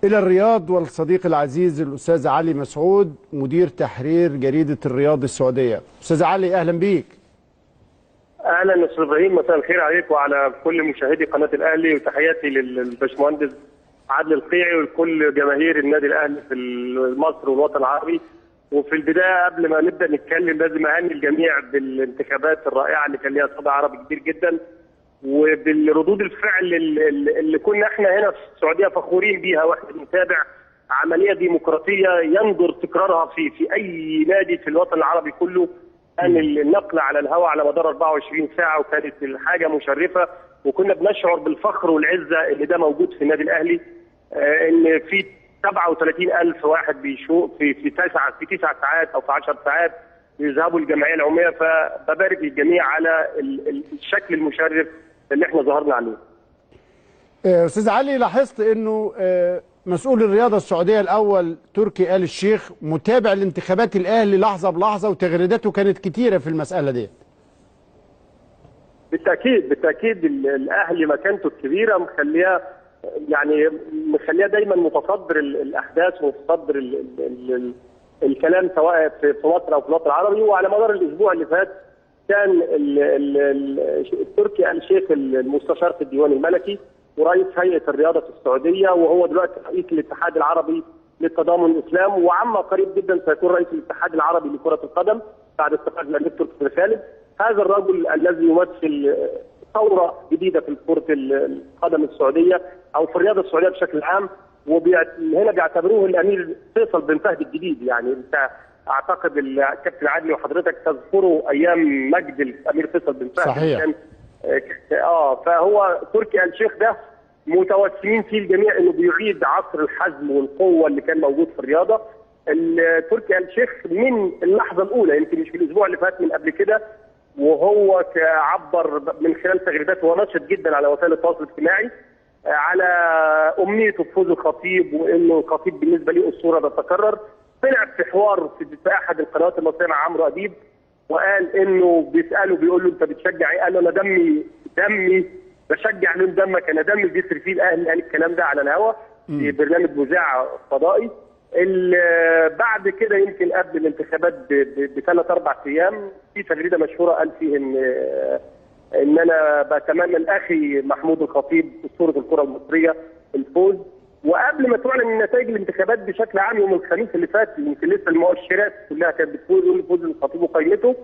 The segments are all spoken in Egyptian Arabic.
إلى الرياض والصديق العزيز الأستاذ علي مسعود، مدير تحرير جريدة الرياض السعودية. أستاذ علي، أهلا بيك. أهلا أستاذ إبراهيم، مساء الخير عليك وعلى كل مشاهدي قناة الأهلي، وتحياتي للباشمهندس عادل القيعي ولكل جماهير النادي الأهلي في مصر والوطن العربي. وفي البداية قبل ما نبدأ نتكلم لازم أهني الجميع بالانتخابات الرائعة اللي كان ليها صدى عربي كبير جدا، وبالردود الفعل اللي كنا احنا هنا في السعودية فخورين بيها، واحنا بنتابع عملية ديمقراطية يندر تكرارها في اي نادي في الوطن العربي كله. كان النقل على الهواء على مدار 24 ساعة، وكانت الحاجة مشرفة، وكنا بنشعر بالفخر والعزة اللي ده موجود في النادي الاهلي، ان في 37,000 واحد بيشوف في 9 ساعات او في 10 ساعات يذهبوا الجمعية العمومية. فببارك للجميع على الشكل المشرف اللي احنا ظهرنا عليه. استاذ علي، لاحظت انه مسؤول الرياضة السعودية الاول تركي آل الشيخ متابع لانتخابات الاهلي لحظة بلحظة، وتغريداته كانت كتيرة في المسالة دي. بالتاكيد الاهلي مكانته الكبيرة مخليها، يعني مخليها دايما متصدر الاحداث ومتصدر الكلام سواء في مصر او في الوطن العربي. وعلى مدار الاسبوع اللي فات كان التركي آل الشيخ المستشار في الديوان الملكي ورئيس هيئة الرياضة في السعودية، وهو دلوقتي رئيس الاتحاد العربي للتضامن الاسلام، وعما قريب جدا سيكون رئيس الاتحاد العربي لكرة القدم بعد استقالة الامير تركي بن خالد. هذا الرجل الذي يمثل ثورة جديدة في كره القدم السعودية او في الرياضة السعودية بشكل عام، وهنا بيعتبروه الامير فيصل بن فهد الجديد. يعني انت اعتقد الكابتن عادل وحضرتك تذكروا ايام مجد الامير فيصل بن فهد. صحيح. كان فهو تركي آل الشيخ ده متوسمين فيه الجميع انه بيعيد عصر الحزم والقوه اللي كان موجود في الرياضة. تركي آل الشيخ من اللحظة الاولى، يمكن مش في الاسبوع اللي فات، من قبل كده، وهو عبر من خلال تغريداته، وهو نشط جدا على وسائل التواصل الاجتماعي، على امنيته بفوز الخطيب، وانه الخطيب بالنسبة ليه اسطورة تتكرر. طلع في حوار في احد القنوات المصرية مع عمرو اديب، وقال انه بيساله بيقول له انت بتشجع ايه؟ قال له انا دمي بشجع لون دمك، انا دمي بيسري فيه الاهلي. قال الكلام ده على الهوا في برنامج مذاع فضائي. بعد كده يمكن قبل الانتخابات بثلاث اربع ايام في تغريدة مشهورة قال فيه ان انا بتمنى لاخي محمود الخطيب اسطورة الكره المصرية الفوز. وقبل ما تعلن نتائج الانتخابات بشكل عام يوم الخميس اللي فات، يمكن لسه المؤشرات كلها كانت بتقول فوز الخطيب وقيمته،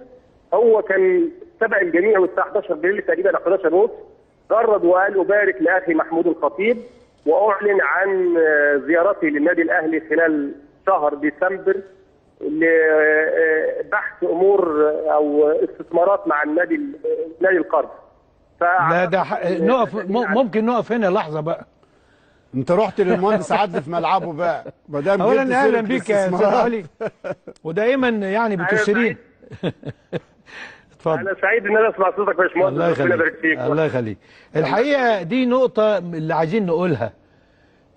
هو كان سبق الجميع، والساعة 11 بالليل تقريبا 11:30 غرد وقال ابارك لاخي محمود الخطيب، واعلن عن زيارتي للنادي الاهلي خلال شهر ديسمبر لبحث امور او استثمارات مع النادي القرن. لا ده نقف، ممكن نقف هنا لحظة بقى. انت رحت للمهندس عدلي في ملعبه بقى، ما دام اولا اهلا بيك يا استاذ علي، ودائما يعني بتشيرين. اتفضل. انا سعيد ان انا اسمع صوتك يا باشمهندس، الله يخليك. الله يخليك. الحقيقة دي نقطة اللي عايزين نقولها،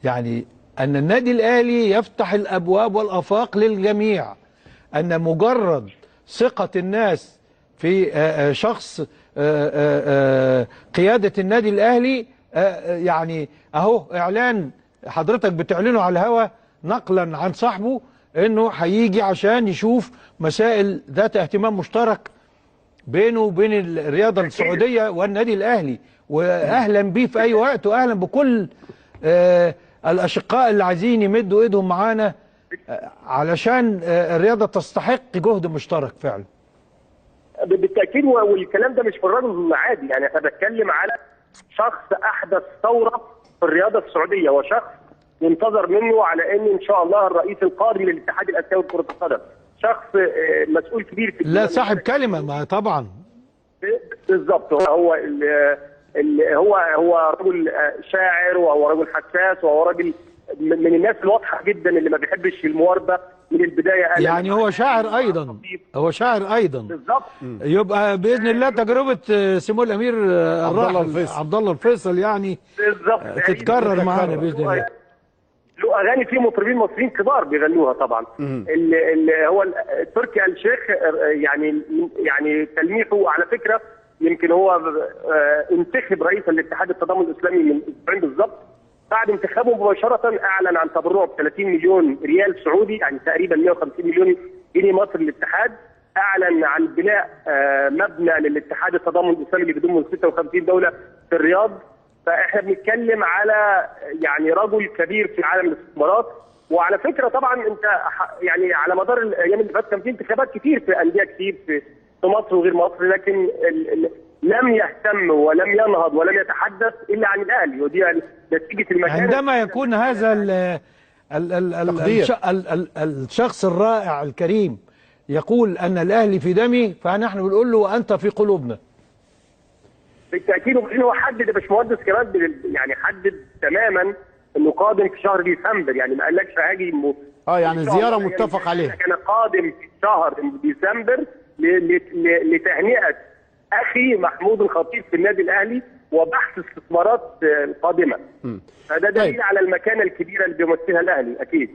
يعني ان النادي الاهلي يفتح الابواب والافاق للجميع، ان مجرد ثقة الناس في شخص قيادة النادي الاهلي، يعني اهو اعلان حضرتك بتعلنه على الهوا نقلا عن صاحبه انه هيجي عشان يشوف مسائل ذات اهتمام مشترك بينه وبين الرياضة السعودية والنادي الاهلي. واهلا بيه في اي وقت، واهلا بكل الاشقاء اللي عايزين يمدوا ايدهم معانا علشان الرياضة تستحق جهد مشترك فعلا. بالتاكيد، والكلام ده مش في الرجل العادي، يعني احنا بنتكلم على شخص احدث ثورة في الرياضة السعودية، وشخص ينتظر منه على انه ان شاء الله الرئيس القادم للاتحاد الاسيوي لكرة القدم، شخص مسؤول كبير في لا صاحب كلمة، ما طبعا بالظبط. هو هو هو رجل شاعر، وهو رجل حساس، وهو رجل من الناس الواضحة جدا اللي ما بيحبش المواربه من البداية. يعني هو شاعر ايضا، هو شاعر ايضا بالظبط. يبقى باذن الله تجربه سمو الامير عبد الله الفيصل يعني بالظبط تتكرر معانا باذن الله. له اغاني في مطربين مصريين كبار بيغنوها طبعا. اللي هو تركي آل الشيخ يعني تلميحه على فكرة، يمكن هو انتخب رئيس الاتحاد التضامن الاسلامي من اسبوعين بالظبط، بعد انتخابه مباشرة اعلن عن تبرعه ب 30 مليون ريال سعودي، يعني تقريبا 150 مليون جنيه مصري للاتحاد. اعلن عن بناء مبنى للاتحاد التضامن الاسلامي اللي بيضم 56 دولة في الرياض. فاحنا بنتكلم على يعني رجل كبير في عالم الاستثمارات. وعلى فكرة طبعا انت يعني على مدار الايام اللي فاتت كان في انتخابات كتير في اندية كتير في مصر وغير مصر، لكن لم يهتم ولم ينهض ولم يتحدث الا عن الاهلي، ودي يعني نتيجة المكان. عندما يكون هذا ال ال ال الشخص الرائع الكريم يقول ان الاهلي في دمي، فنحن بنقول له وانت في قلوبنا. بالتاكيد. وبعدين هو حدد يا باشمهندس كمان، يعني حدد تماما انه قادم في شهر ديسمبر، يعني ما قالكش هاجي يعني زيارة متفق عليها. كان قادم في شهر ديسمبر لتهنئه اخي محمود الخطيب في النادي الاهلي وبحث استثمارات القادمة. فده دليل طيب على المكانة الكبيرة اللي بيمثلها الاهلي اكيد.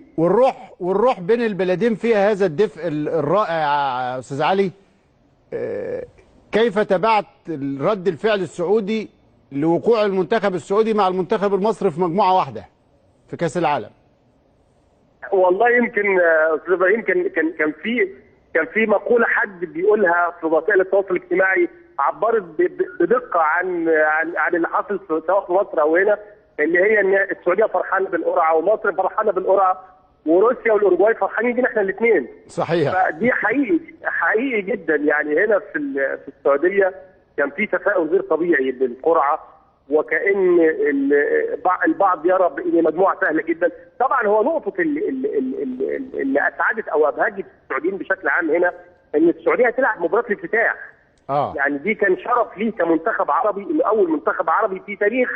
والروح بين البلدين فيها هذا الدفء الرائع يا استاذ علي. كيف تابعت رد الفعل السعودي لوقوع المنتخب السعودي مع المنتخب المصري في مجموعة واحدة في كاس العالم؟ والله يمكن استاذ ابراهيم كان في مقولة حد بيقولها في وسائل التواصل الاجتماعي عبرت بدقة عن عن عن اللي حصل سواء في مصر او هنا، اللي هي ان السعودية فرحانة بالقرعة ومصر فرحانة بالقرعة وروسيا والاورجواي فرحانين بينا احنا الاثنين. صحيح. فدي حقيقي جدا. يعني هنا في السعودية كان في تفاؤل غير طبيعي بالقرعة، وكأن البعض يرى بان مجموعة سهلة جدا. طبعا هو نقطة اللي اسعدت او ابهجت السعوديين بشكل عام هنا ان السعودية هتلعب مباراة الافتتاح. يعني دي كان شرف ليه كمنتخب عربي، انه اول منتخب عربي في تاريخ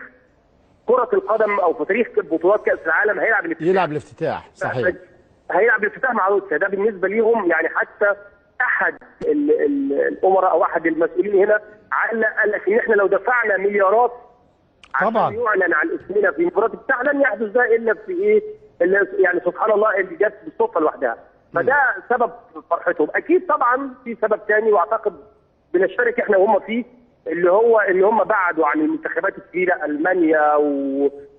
كره القدم او في تاريخ بطولات كاس العالم هيلعب الافتتاح. يلعب الافتتاح، صحيح. هيلعب الافتتاح مع روسيا. ده بالنسبة ليهم يعني حتى احد الامراء او احد المسؤولين هنا علق قال لك ان احنا لو دفعنا مليارات طبعا يعلن عن اسمنا في مباراة الافتتاح لن يحدث ده الا في ايه؟ الا يعني سبحان الله اللي جت بالصدفة لوحدها. فده سبب فرحتهم. اكيد طبعا في سبب ثاني واعتقد بنشترك احنا وهم فيه، اللي هو ان هم بعدوا عن المنتخبات الكبيرة، المانيا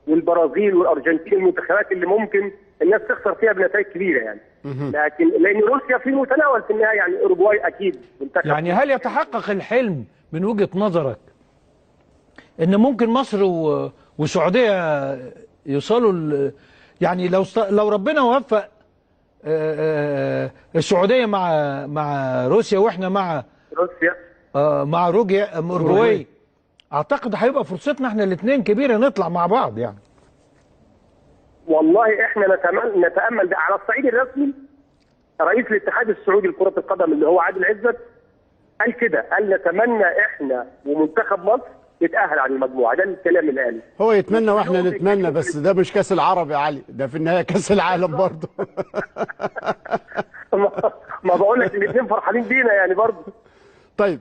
والبرازيل والارجنتين، المنتخبات اللي ممكن الناس تخسر فيها بنتائج كبيرة يعني. لكن لان روسيا في المتناول في النهاية، يعني اوروجواي اكيد منتخب. يعني هل يتحقق الحلم من وجهه نظرك ان ممكن مصر والسعودية يوصلوا يعني لو ربنا وفق السعودية مع روسيا واحنا مع روسيا مع اوروجواي، اعتقد هيبقى فرصتنا احنا الاثنين كبيرة نطلع مع بعض يعني. والله احنا نتامل ده. على الصعيد الرسمي رئيس الاتحاد السعودي لكرة القدم اللي هو عادل عزت قال كده، قال نتمنى احنا ومنتخب مصر يتأهل عن المجموعة. ده الكلام اللي قاله. هو يتمنى واحنا نتمنى، بس ده مش كاس العرب يا علي، ده في النهاية كاس العالم برضه. ما بقول لك الاثنين فرحانين بينا يعني برضه. طيب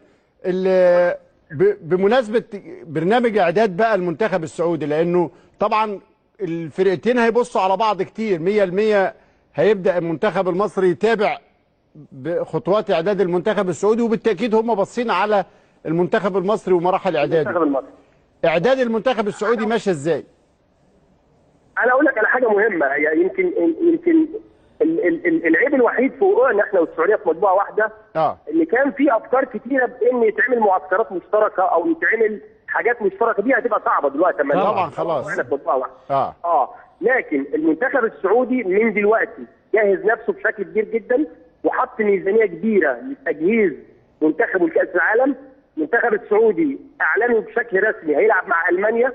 بمناسبة برنامج اعداد بقى المنتخب السعودي، لانه طبعا الفرقتين هيبصوا على بعض كتير 100%، هيبدا المنتخب المصري يتابع بخطوات اعداد المنتخب السعودي، وبالتاكيد هم باصين على المنتخب المصري ومراحل اعداده. المنتخب المصري. اعداد المنتخب السعودي ماشي ازاي؟ انا اقول لك على حاجة مهمة، يعني يمكن العيب الوحيد في وقوعنا احنا والسعودية في مجموعة واحدة ان كان في افكار كتيرة بان يتعمل معسكرات مشتركة او يتعمل حاجات مشتركة، دي هتبقى صعبة دلوقتي طبعا خلاص احنا في مجموعة واحدة. لكن المنتخب السعودي من دلوقتي جهز نفسه بشكل كبير جدا وحط ميزانية كبيرة لتجهيز منتخبه لكاس العالم. المنتخب السعودي اعلنوا بشكل رسمي هيلعب مع المانيا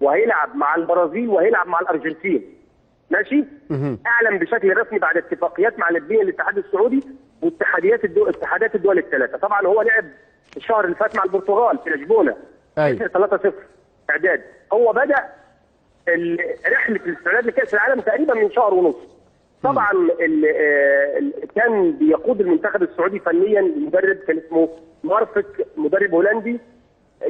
وهيلعب مع البرازيل وهيلعب مع الارجنتين. ماشي؟ اعلن بشكل رسمي بعد اتفاقيات مع الاثنين الاتحاد السعودي واتحاديات الدول، اتحادات الدول الثلاثة. طبعا هو لعب الشهر اللي فات مع البرتغال في لشبونه 3-0 اعداد. هو بدا رحله الاستعداد لكاس العالم تقريبا من شهر ونص. طبعا كان بيقود المنتخب السعودي فنيا المدرب كان اسمه مارفك، مدرب هولندي.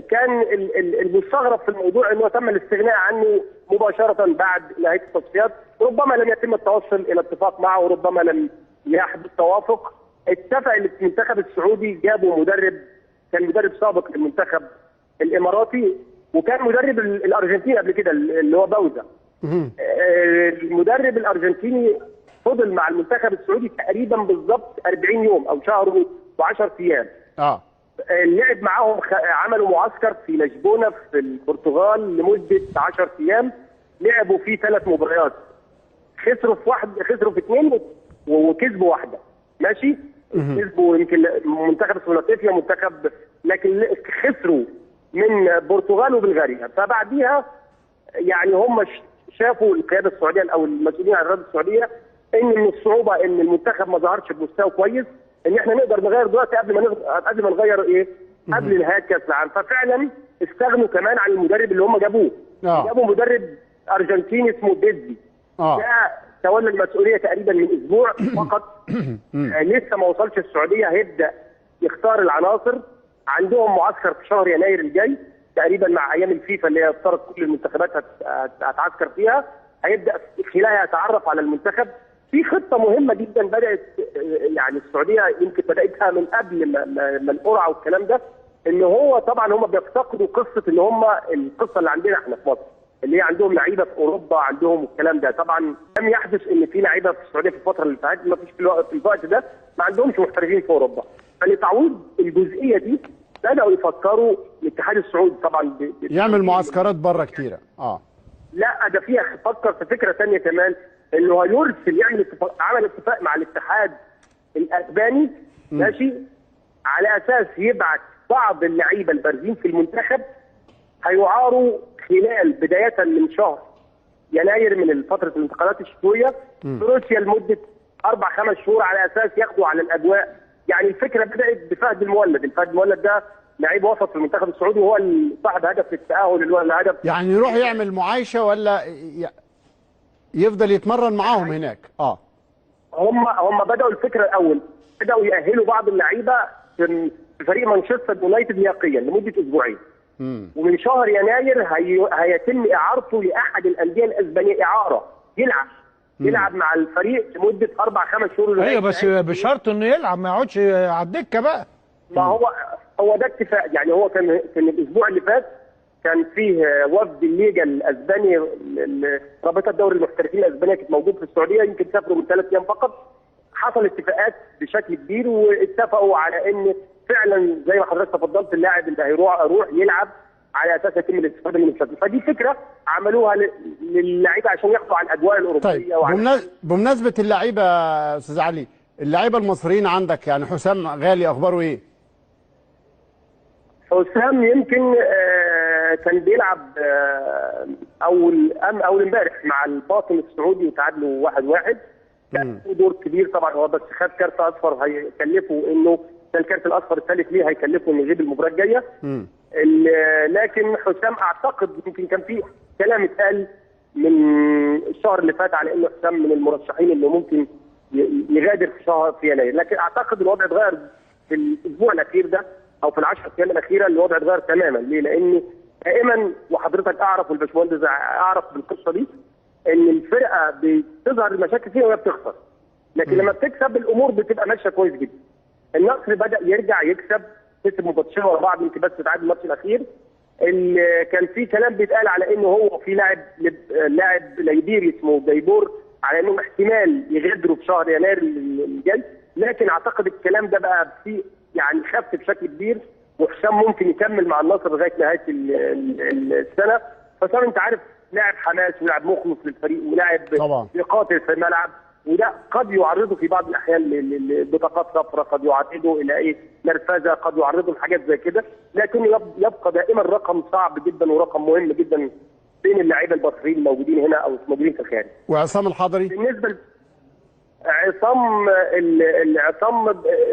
كان المستغرب في الموضوع انه تم الاستغناء عنه مباشرة بعد نهاية التصفيات، ربما لم يتم التوصل الى اتفاق معه وربما لم يحدث توافق. اتفق المنتخب السعودي، جابوا مدرب كان مدرب سابق للمنتخب الاماراتي، وكان مدرب الارجنتين قبل كده اللي هو باوزا. المدرب الارجنتيني فضل مع المنتخب السعودي تقريبا بالظبط 40 يوم او شهر و10 ايام. لعب معاهم، عملوا معسكر في لشبونه في البرتغال لمدة 10 ايام، لعبوا فيه 3 مباريات، خسروا في واحد، خسروا في 2 وكسبوا واحدة. ماشي، كسبوا يمكن منتخب سلوفاكيا منتخب، لكن خسروا من البرتغال وبلغاريا. فبعديها يعني هم شافوا القيادة السعودية او المسؤولين عن الرياضة السعودية ان من الصعوبة ان المنتخب ما ظهرش بمستوى كويس، ان احنا نقدر نغير دلوقتي قبل ما نغير ايه؟ قبل نهاية كاس العالم. ففعلا استغنوا كمان عن المدرب اللي هم جابوه. جابوا مدرب ارجنتيني اسمه بيزي. ده تولى المسؤولية تقريبا من اسبوع فقط. لسه ما وصلش السعودية، هيبدا يختار العناصر. عندهم معسكر في شهر يناير الجاي تقريبا مع ايام الفيفا اللي هي افترض كل المنتخبات هتعسكر فيها، هيبدا خلالها يتعرف على المنتخب. في خطه مهمة جدا بدات يعني السعودية يمكن بداتها من قبل ما القرعة والكلام ده، ان هو طبعا هم بيفتقدوا قصة ان هم القصة اللي عندنا احنا في مصر اللي هي عندهم لعيبة في اوروبا عندهم الكلام ده. طبعا لم يحدث ان في لعيبة في السعودية في الفترة اللي فاتت، ما فيش في الوقت ده ما عندهمش محترفين في اوروبا. فلتعويض الجزئية دي بداوا يفكروا الاتحاد السعودي طبعا يعمل معسكرات بره كتيرة. لا ده فيها فكر في فكرة ثانية كمان، انه هيرسل يعمل اتفاق، عمل اتفاق مع الاتحاد الاسباني ماشي، على اساس يبعت بعض اللعيبة البارزين في المنتخب هيعاروا خلال بداية من شهر يناير من فترة الانتقالات الشتوية في روسيا لمدة 4-5 شهور على اساس ياخدوا على الاجواء. يعني الفكرة بدات بفهد المولد، الفهد المولد ده لعيب وسط في المنتخب السعودي وهو صاحب هدف التاهل اللي هو الهدف. يعني يروح يعمل معايشه ولا يفضل يتمرن معاهم هناك؟ هم بداوا الفكرة الاول، بداوا يأهلوا بعض اللعيبة في فريق مانشستر يونايتد لياقيا لمدة اسبوعين. ومن شهر يناير هيتم اعارته لاحد الاندية الاسبانية، اعاره يلعب مع الفريق لمدة 4-5 شهور. ايوه بس بشرط انه يلعب، ما يقعدش على الدكة بقى. ما هو ده اتفاق. يعني هو كان الاسبوع اللي فات كان فيه وفد الليجا الاسباني رابطه دوري المحترفين الاسبانية كانت موجود في السعودية، يمكن سافروا من 3 ايام فقط. حصل اتفاقات بشكل كبير واتفقوا على ان فعلا زي ما حضرتك تفضلت اللاعب اللي هيروح يلعب على اساس يتم الاستفادة منه بشكل. فدي فكرة عملوها للعيبة عشان ياخدوا على الاجواء الاوروبية. طيب بمناسبة اللعيبة يا استاذ علي، اللعيبة المصريين عندك يعني حسام غالي اخباره ايه؟ حسام يمكن كان بيلعب اول امبارح مع الباطن السعودي وتعادلوا 1-1. كان دور كبير طبعا، هو بس خد كارت اصفر هيكلفه انه ده الكارت الاصفر الثالث ليه، هيكلفه انه يجيب المباراة الجاية. لكن حسام اعتقد يمكن كان في كلام اتقال من الشهر اللي فات على انه حسام من المرشحين اللي ممكن يغادر في شهر في يناير، لكن اعتقد الوضع اتغير في الاسبوع الاخير ده او في ال10 ايام الاخيرة، الوضع اتغير تماما. ليه؟ لان دائما وحضرتك اعرف والباشمهندس اعرف بالقصة دي ان الفرقة بتظهر المشاكل فيها وهي بتخسر، لكن لما بتكسب الامور بتبقى ماشية كويس جدا. النصر بدا يرجع يكسب، كسب ماتشين ورا بعض يمكن بس تعادل الماتش الاخير. اللي كان في كلام بيتقال على انه هو في لاعب ليبيري اسمه جايبور على انه احتمال يغادروا في شهر يناير الجاي، لكن اعتقد الكلام ده بقى في يعني خف بشكل كبير، وحسام ممكن يكمل مع النصر لغاية نهاية السنة. حسام انت عارف لاعب حماس ولاعب مخلص للفريق ولاعب بيقاتل في الملعب، وده قد يعرضه في بعض الاحيان لبطاقات صفراء، قد يعرضه الى ايه نرفزه، قد يعرضه لحاجات زي كده، لكن يبقى دائما رقم صعب جدا ورقم مهم جدا بين اللعيبة المصريين الموجودين هنا او الموجودين في الخارج. وعصام الحضري بالنسبة عصام عصام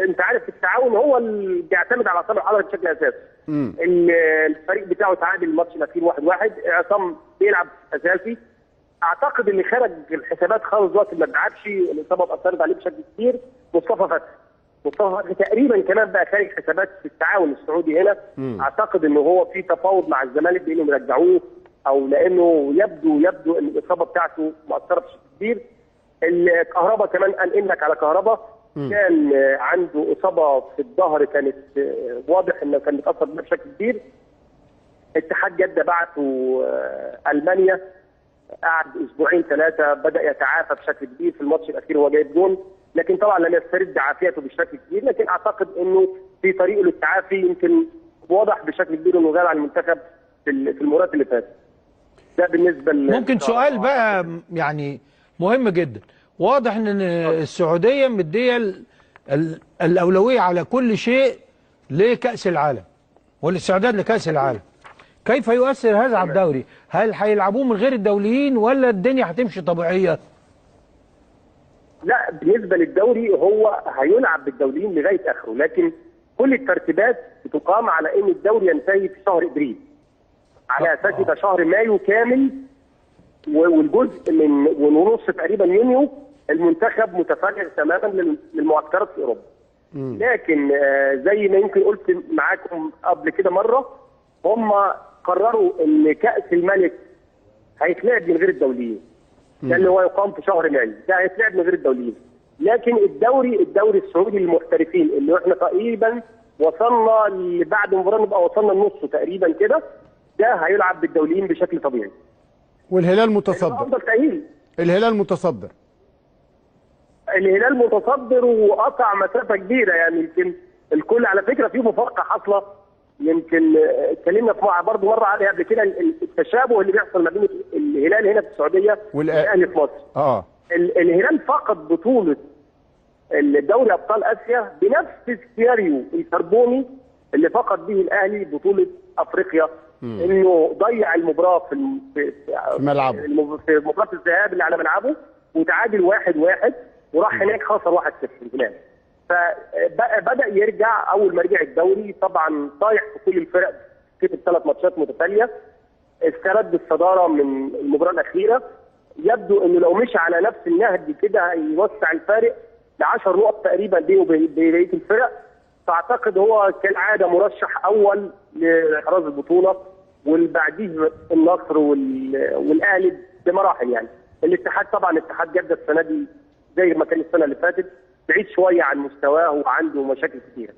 انت عارف التعاون هو اللي بيعتمد على عصام الحضري بشكل اساسي. الفريق بتاعه تعادل الماتش الاخير 1-1، عصام بيلعب اساسي. اعتقد اللي خرج الحسابات خالص دلوقتي ما بيلعبش، الاصابة اثرت عليه بشكل كبير، مصطفى فتحي. مصطفى فتحي تقريبا كمان بقى خارج حسابات في التعاون السعودي هنا. اعتقد ان هو في تفاوض مع الزمالك بانهم يرجعوه، او لانه يبدو ان الاصابة بتاعته مؤثرة بشكل كبير. الكهرباء كمان انقل لك على كهرباء، كان عنده اصابه في الظهر كانت واضح انه كان متاثر بيها بشكل كبير. اتحاد جده بعته المانيا، قعد اسبوعين 3 بدا يتعافى بشكل كبير. في الماتش الاخير هو جايب جون، لكن طبعا لم يسترد عافيته بشكل كبير، لكن اعتقد انه في طريقه للتعافي، يمكن واضح بشكل كبير انه غاب عن المنتخب في المباريات اللي فاتت. ده بالنسبة ممكن سؤال بقى يعني مهم جدا. واضح ان السعودية مديه الاولوية على كل شيء لكأس العالم والاستعداد لكأس العالم. كيف يؤثر هذا على الدوري؟ هل هيلعبوه من غير الدوليين ولا الدنيا هتمشي طبيعية؟ لا، بالنسبة للدوري هو هيلعب بالدوليين لغاية اخره، لكن كل الترتيبات بتقام على ان الدوري ينتهي في شهر ابريل، على اساس يبقى شهر مايو كامل والجزء من ونص تقريبا يونيو المنتخب متفرغ تماما للمعسكرات في اوروبا. لكن زي ما يمكن قلت معاكم قبل كده مرة، هم قرروا ان كأس الملك هيتلعب من غير الدوليين، ده اللي هو يقام في شهر مايو، ده هيتلعب من غير الدوليين. لكن الدوري السعودي للمحترفين اللي احنا تقريبا وصلنا بعد مباراة نبقى وصلنا النص تقريبا كده، ده هيلعب بالدوليين بشكل طبيعي. والهلال متصدر. افضل تأهيل. الهلال متصدر. الهلال متصدر وقطع مسافة كبيرة، يعني يمكن الكل على فكرة في مفارقه حاصله، يمكن اتكلمنا في برضه مرة عليها قبل كده، التشابه اللي بيحصل ما بين الهلال هنا في السعودية والاهلي في مصر. الهلال فقد بطوله الدوري ابطال اسيا بنفس السيناريو الكربوني اللي فقد به الاهلي بطوله افريقيا، انه ضيع المباراة في ملعبه، في مباراة الذهاب اللي على ملعبه، وتعادل 1-1، وراح هناك خسر 1-0 الهلال. فبدا يرجع اول ما رجع الدوري، طبعا طايح في كل الفرق، كسب 3 ماتشات متتالية، استرد الصدارة من المباراة الاخيرة. يبدو انه لو مشي على نفس النهج كده هيوسع الفارق ل 10 نقط تقريبا بينه وبين بقية الفرق. فاعتقد هو كالعادة مرشح اول لاحراز البطولة، واللي بعديه النصر والاهلي بمراحل. يعني الاتحاد طبعا، اتحاد جده السنة دي زي ما كان السنة اللي فاتت بعيد شوية عن مستواه وعنده مشاكل كتيرة.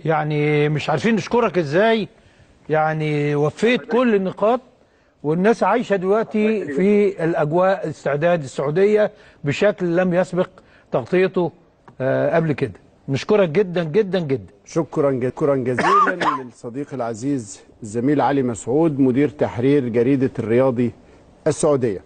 يعني مش عارفين نشكرك ازاي، يعني وفيت كل النقاط، والناس عايشه دلوقتي في الاجواء استعداد السعودية بشكل لم يسبق تغطيته قبل كده. نشكرك جدا جدا جدا. شكرا جزيلا للصديق العزيز الزميل علي مسعود، مدير تحرير جريدة الرياضي السعودية.